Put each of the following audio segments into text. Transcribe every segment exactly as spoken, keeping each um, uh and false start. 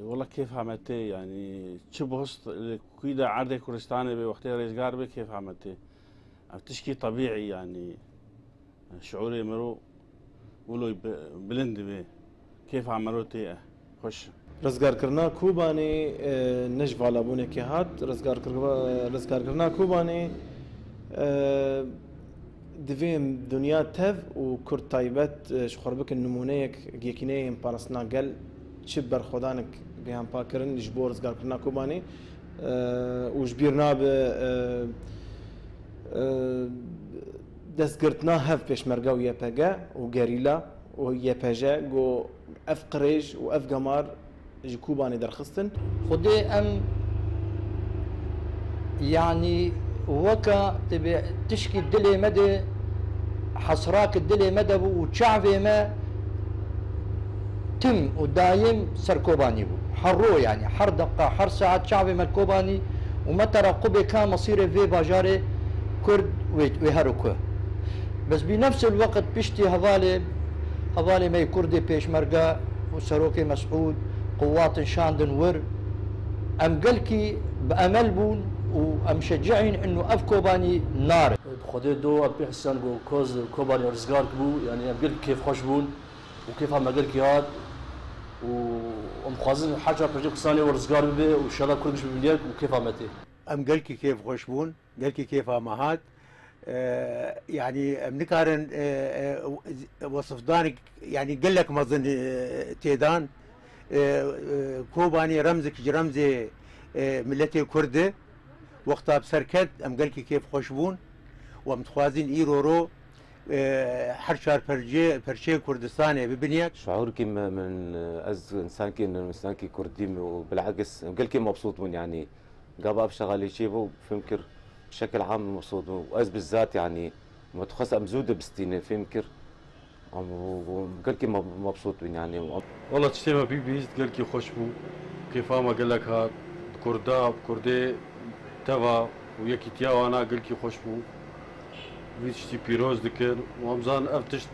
Wela kêfa me tê, yanî çi bost li kû de erdê Kurdistanê be, wextê rêzgar be, kêfa me tê. Ev tişkî tebîî, yanî şiûrê miro wilo bi-, bilind dibe. Kêfa miro tê, e, xweş. Rizgarkirina Kobanê, e, ne ji valabûnekê hat. Rizgarkir-, rizgarkirina Kobanê, e, divê em dinya tev û Kurd taybet, e, ji xwe re bikin nimûneyek yekîneyên parastina gel çi berxwedanek gihan pa kirin ji bo rizgarkirina Kobanê, e, û ji bîr nabe, e, e, destgirtina hev pêşmerge û Y P G û gerîla û Y P J, ku ev qirêj û ev gemar ji Kobanê derxistin. Xwedê em, yanî, weka tibê tişkî dilê me de, hesrak dilê me de bû û çavê me tim û dayêm ser Kobanî bû. Her ro, yanî, her deqa, her saet çavê me Kobanî û me terequbê ka mesîrê vê bajarê Kurd wê, wê her ku. Bes bi nefsil weqt piştî hevalê, hevalê me yê Kurdê pêşmerge û serokê Mesûd quwatin şandin wir, em gelkî bi emel bûn û em şecîîn inu ev Kobanî nare. Bi Xwedê do em pê hisiyan ku koz Kobanî rizgar bû, yanî em gelkî kêfxweş bûn û kêfa me gelkî hat û em xwazin her çar perçê Kurdistanê we rizgar bibe û şela Kurd giş bibin yek û kêfa me tê. Em gelkî kêfxweş bûn. Gelkî kêfa me hat. E, yanî em nikarin, e, e, wesifdanek, yanî gelek mezin, e, têdan. E, e, Kobanî remzik ji remzê, e, miletê Kurd e. Wexta bi ser ket em gelkî kêfxweş bûn û em dixwazin îro ro, e, her çar percê-, perçeyê Kurdistanê bibin yek. Şiûrkî min, min, ez însankî, însankî Kurdî me û bil'eks em gelkî mebsût bûn, yanî. Gava ev şexalê çêbû, fêm kir, bi şekil am mebsût bû. Û ez bizzat, yanî, me dixwest em zû dibistînin, fêm kir. Em, û, û gelkî me-, mebsût bûn, yanî. Wela tiştê me pî bihîst, gelkî xweş bû. Kêfa me gelek hat. Bi Kurda, bi Kurdê teva û yekîtiya wana gelkî xweş bû. Vî tiştî pîroz dikin. Û em zan ev tişt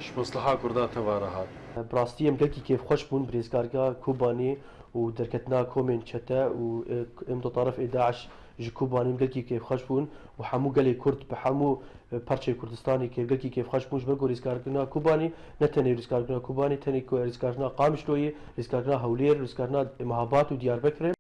ji mesleha Kurda teva re hat. Bi rastî em gelkî kêfxweş bûn bi rêzgarga Kobanî û derketina komên çete û, e, em do tarif ê DAIŞ ji Kobanî em gelkî kêfxweş bûn û hemû gelê Kurd bi hemû, e, perçê Kurdistanê kêf-, gelkî kêfxweş bûn, ji ber ku rêzgarkirina Kobanî ne tenê rêzgarkirina Kobanî, tenê ku rêzgarkirina Qamişloyê, rêzgarkirina Hewlêr, rêzgarkirina Mehabad û Diyarbekirê.